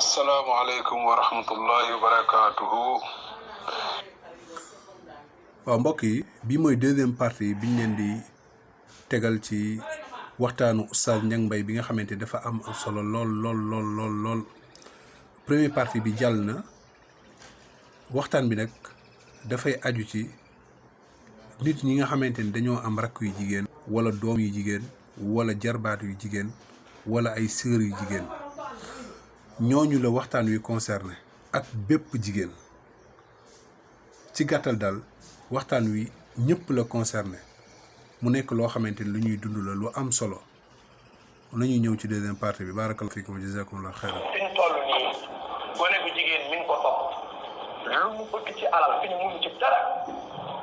Assalamu alaikum wa rahmatullahi wa barakatuhu. waaw mbokk yi bii mooy deuxième partie biñ leen di tegal ci waxtaanu Oustaz Niang Mbaye bi nga xamante dafa am solo lool. première partie bi jàll na. waxtaan bi nag dafay aju ci nit ñi nga xamante ni dañoo am rakk yu jigéen wala doom yu jigéen wala jarbaat yu jigéen wala ay sœur yu jigéen ñooñu la waxtaan wi concerné ak bépp jigéen. ci gàttal daal waxtaan wi ñëpp la concerné mu nekk loo xamante ni lu ñuy dund la lu am solo nañu ñëw ci deuxième partie bi barakallahu fiikum wa jazakumullahu xayran. fi ñu toll nii gone bu jigéen mi ngi ko topp lu mu bëgg ci alal fi ñu mënu ci dara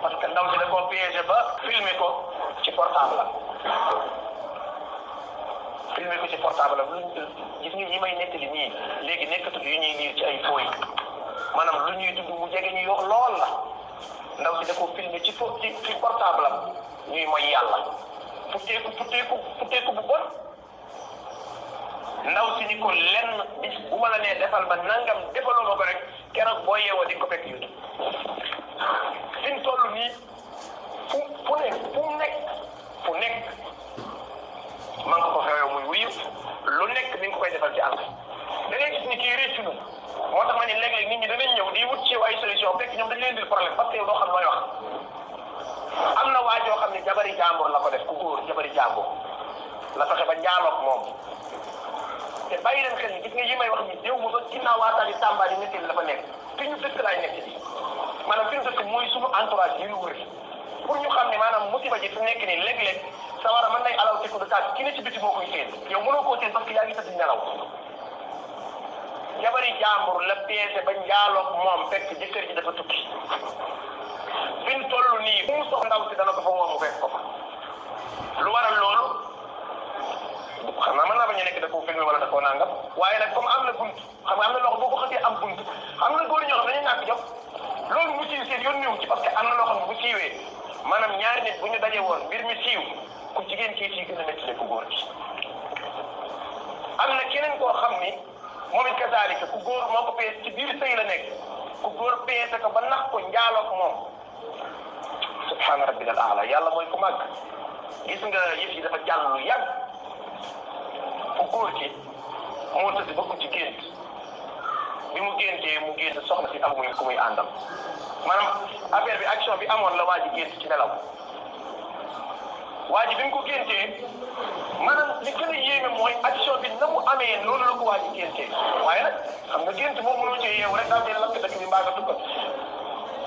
parce que ndaw si da koo piégé ba filmer ko ci portable am gis nga yi may nettali nii léegi nekkatul yu ñuy liir ci ay fooy maanaam lu ñuy dund mu jege ñu yo lool la ndaw si da ko filmé ci portable am ñuy mooy yàlla futteeku bu bon ndaw si ni ko lenn bis bu ma la nee defal ma nangam defaloo ma ko rek keroog boo yeewoo di ko fekk YouTube fi mu toll nii fu nekk man nga ko xewee muy wuyu lu nekk mi ngi ko koy defal ci àll da ngay gis ni kii réccu na moo tax ma ne léeg-léeg nit ñi danañ ñëw di wut ci ay solution fekk ñoom dañ leen di problème parce que yow doo xam looy wax. am na waa joo xam ne jabari jàmbur la ko def ku góor jabari jàmbur la fexe ba njaaloog moom te bàyyi leen xel ni gis nga yi may wax ni déw mu ba ginnaaw waataani Tamba di nettali la fa nekk fi ñu dëkk laay nekk di maanaam fi ñu dëkk mooy suñu entourage yi ñu wër pour ñu xam ne maanaam musiba ji fi nekk nii léeg-léeg sa war a mën nay alaw ci ko de taat ki ne ci biti moo koy seen yow mënoo koo seen parce que yaa ngi tëdd nelaw jabari jàmbur la piégé ba njaaloog moom fekk jëkkër ji dafa tukki fi ñu toll nii bu mu sox ndaw si dana ko fa woo mu fekk ko fa lu waral loolu xam naa mën naa bañ a nekk da koo filmé wala da koo nangam waaye nag comme am na bunt xam nga am na loo xam boo ko xasee am bunt am na góor ñoo xam dañuy ñàkk jot loolu mu siiw seen yoon néew ci parce que am na loo xam bu siiwee maanaam ñaari nit bu ñu daje woon mbir mi siiw ku jigéen kii ci gën a métti ku góor gi am na keneen koo xam ni moom it kazaalika ku góor moo ko peese ci biir sëy la nekk ku góor peese ko ba nax ko njaaloog moom subhaana rabbil aala yàlla mooy ku màgg gis nga yëf yi dafa jàll lu yàgg ku góor gi moo tëdd ba ku ci gént bi mu géntee mu gént soxna si am muy ku muy àndam maanaam affaire bi action bi amoon la waa ji gént ci nelaw waa ji bi mu ko géntee maanaam li gën a yéeme mooy action bi na mu amee noonu la ko waa ji géntee waaye nag xam nga gént moom mënoo cee yeewu rek daal di lakk dëkk bi mbaa nga tukkal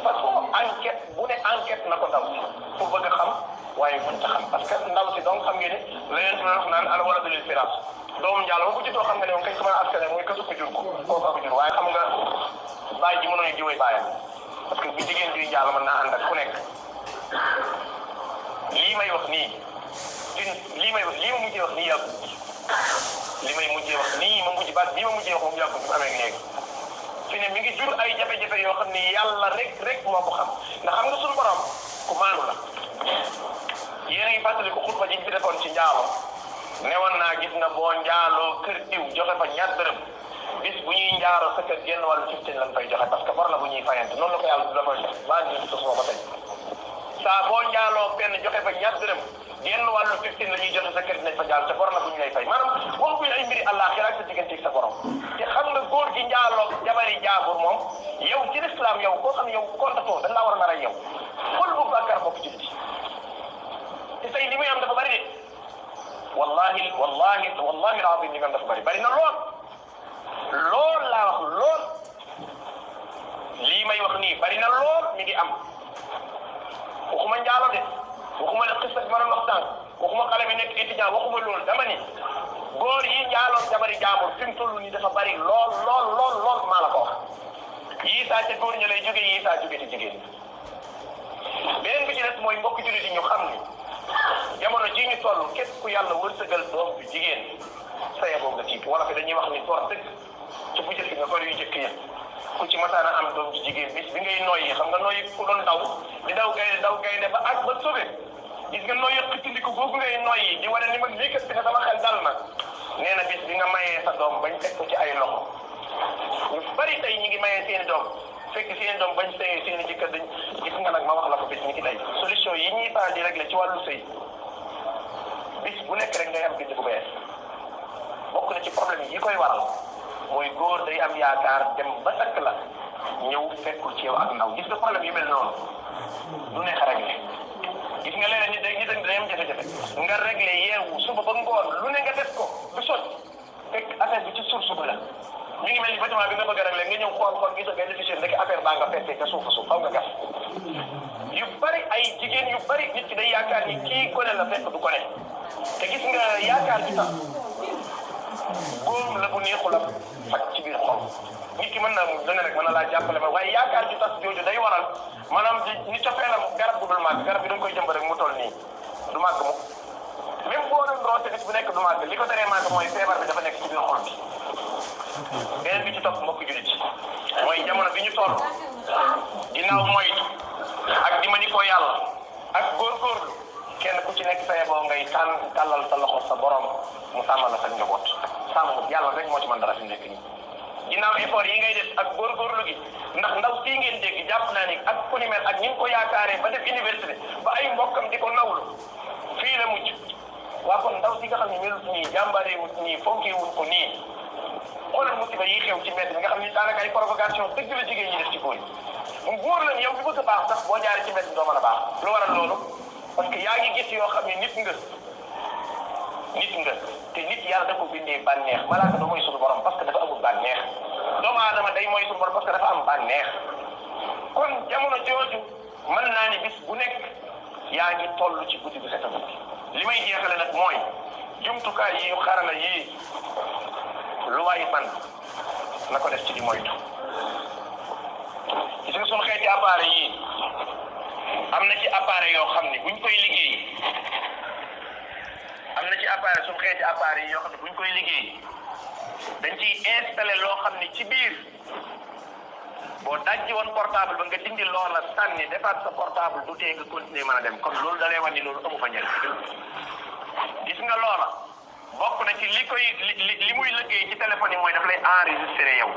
façon enquête bu ne enquête na ko ndaw si pour bëgg a xam waaye mënut a xam parce que ndaw si donc xam ngeen ne leneen su la naan al waladu lil firaas doomu njaalo bu juddoo xam nga ne moom kañ ko mën a askane mooy kasu ko jur ko kooku ko jur waaye xam nga bàyyi ji mënoon jiwee bàyyam parce que bu jigéen juy njaalo mën naa ànd ak ku nekk lii may wax nii lii ma mujjee wax nii yàggu li may mujjee wax nii ma mujj baat bii ma mujjee wax moom yàggu bu amee léegi fi ne mi ngi jur ay jafe-jafe yoo xam ni yàlla rek moo ko xam ndax xam nga suñu borom ku maanu la yéen a ngi fàttali ko xutba ji ñu fi defoon ci njaalo newoon naa gis nga boo njaaloo kër diw joxe fa ñaar dërëm bis bu ñuy njaaroo sa kër génn wàllu 15 lañ fay joxe parce que bor la bu ñuy fayante noonu la ko yàlla da koy def baa ngi sos moo ko tey saa boo njaaloo benn joxe fa ñaar dërëm génn wàllu 15 la ñuy joxe sa kër dinañ fa jaal te bor la bu ñu lay fay maanaam waxuñu ay mbiri àllaaxira ak sa diggante ak sa borom te xam nga góor gi njaaloo jabari jaambur moom yow ci lislaam yow koo xam ne yow kontatoo dañ laa war a nar a yow fol bu bàkkaar bokk ci biti te tey li muy am dafa bari de wallahi alazim li muy am dafa bari na lool laa wax lool lii may wax nii bari na lool mi ngi am waxuma njaalo de waxuma la xista bi ma doon wax tànk waxuma xale bi nekk étudiant waxuma loolu dama ni góor yi njaaloo jabari jaambur fi mu toll nii dafa bari lool maa la ko wax yii saa ca góor ña lay jóge yii saa jóge ci jigéen beneen bi ci des mooy mbokk jullit yi ñu xam ni ñu toll képp ku yàlla wërsëgal doom bi jigéen saye boobu nga tiit wala fi dañuy wax ni gor dëgg ci bu jëkk nga gor yu jëkk yi ku ci masaana am doom ji jigéen bis bi ngay noyyi xam nga noyyi ku doon daw gaynde ba ak ba sobe gis nga noyyi xittindiku googu ngay noyyi di wane ni man lii kat dina sama xel dal na nee na bis bi nga mayee sa doom bañ teg ko ci ay loxo ñu bari tey ñi ngi mayee seeni doom fekk seeni doom bañ sëyee seeni jëkkër dañ gis nga nag ma wax la ko bis ni ki tey solution yi ñuy faral di régler ci wàllu sëy bis bu nekk rek ngay am bind bu bees bokk na ci problème yi koy waral mooy góor day am yaakaar dem ba takk la ñëw fekkul ci yow ak ndaw gis nga problème yu mel noonu du neex a réglé gis nga léeg-léeg nit day am jafe-jafe nga réglé yeewu suba ba ngoon lu ne nga def ko du sotti fekk affaire bi ci source ba la mi ngi mel ni bâtiment bi nga bëgg a réglé nga ñëw xool gis nga benn fichier rek affaire baa nga fekkee ca suuf xaw nga gas yu bari ay jigéen yu bari nit ki day yaakaar ni kii gone la fekk du gone te gis nga yaakaar bi tax góom la bu neexul a faj ci biir xol nit ki mën na dana rek mën na laa jàppale ma waaye yaakaar ju tas jooju day waral maanaam ni cofeelam garab bu dul màgg garab bi da nga koy jëmb rek mu toll nii du màgg mu même boo doon roose bis bu nekk du màgg li ko teree màgg mooy feebar bi dafa nekk ci biir xol bi beneen bi ci topp mbokk julit mooy jamono bi ñu toll ginnaaw moytu ak di ma ni ko yàlla ak góorgóorlu kenn ku ci nekk saye boo ngay tàllal sa loxo sa borom mu sàmmal la sa njaboot sàmm yàlla rek moo ci mën dara fi nekk nii ginnaaw effort yi ngay def ak góorgóorlu gi ndax ndaw sii ngeen dégg jàpp naa ni ak ku ni mel ak ñi ko yaakaaree ba def université ba ay mbokkam di ko nawlu fii la mujj waa kon ndaw si nga xam ne melut nii jàmbaaree wut nii fonkee wut ko nii xoolal musiba yi xew ci mbedd bi nga xam ne daanaka ay provocation dëgg la jigéen ñi def ci góor yi mu góor la yow bi bëgg a baax sax boo jaaree ci mbedd bi doo mën a baax lu waral loolu parce que yaa ngi gis yoo xam ne nit nga te nit yàlla da ko bindee bànneex malaaka da mooy suñu borom parce que dafa amul bànneex doomu aadama day mooy suñu borom parce que dafa am bànneex kon jamono jooju mën naa ni bis bu nekk yaa ngi toll ci guddi bu set a guddi li may jeexale nag mooy jumtukaay yi xarala yii lu waay man na ko def ci di moytu gis nga suñu xeeti appareil yii am na ci appareil yoo xam ne buñ koy liggéey am na ci appareil suñu xeeti appareil yoo xam ne buñ koy liggéey dañ ciy installé loo xam ne ci biir boo dajji woon portable ba nga dindi loola sànni defaat sa portable du tee nga continuer mën a dem kon loolu da lay wan ni loolu amu fa njëriñ gis nga loola bokk na ci li muy liggéey ci téléphone yi mooy daf lay enregistré yow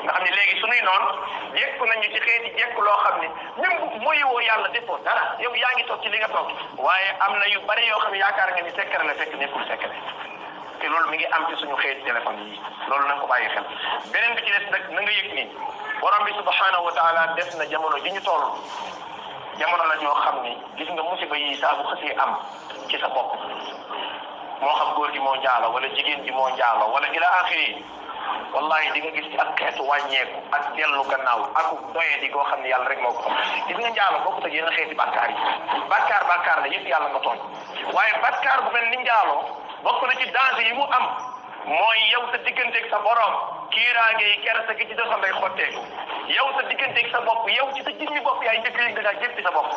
nga xam ne léegi suñuy noonu jekku nañu ci xeeti jekku loo xam ne même bu moyuwoo yàlla defoo dara yow yaa ngi toog ci li nga toog waaye am na yu bari yoo xam ne yaakaar nga ni secret la fekk nekkul secret te loolu mi ngi am ci suñu xeeti téléphone yi loolu na nga ko bàyyi xel beneen bi ci des nag na nga yëg ni borom bi subhanahu wa taala def na jamono ji ñu toll jamono la ñoo xam ni gis nga musiba yi saa bu xësee am ci sa bopp moo xam góor gi moo njaalo wala jigéen gi moo njaalo wala ila axiri wallahi di nga gis ci ak xeetu wàññeeku ak dellu gannaaw ak doye di goo xam ne yàlla rek moo ko xam gis nga njaalo bokkut ak yenn xeeti bàkkaar yi bàkkaar la yëpp yàlla nga tooñ waaye bàkkaar bu mel ni njaalo bokk na ci danger yi mu am mooy yow sa digganteeg sa borom kiiraange yi kersa gi ci doxam day xotteeku yow sa digganteeg sa bopp yow ci sa jëmmi bopp yaay njëkk yëg da ngaa jéppi sa bopp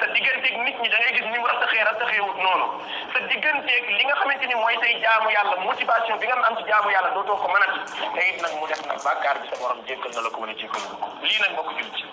sa digganteeg nit ñi da ngay gis ni mu rattaxeewut noonu sa digganteeg li nga xamante ni mooy say jaamu yàlla motivation bi nga am ci jaamu yàlla dootoo ko mënati te it nag mu def nag bàkkaar bi sa borom jéggal na la ko mën a jéggal ko lii nag mbokk jullit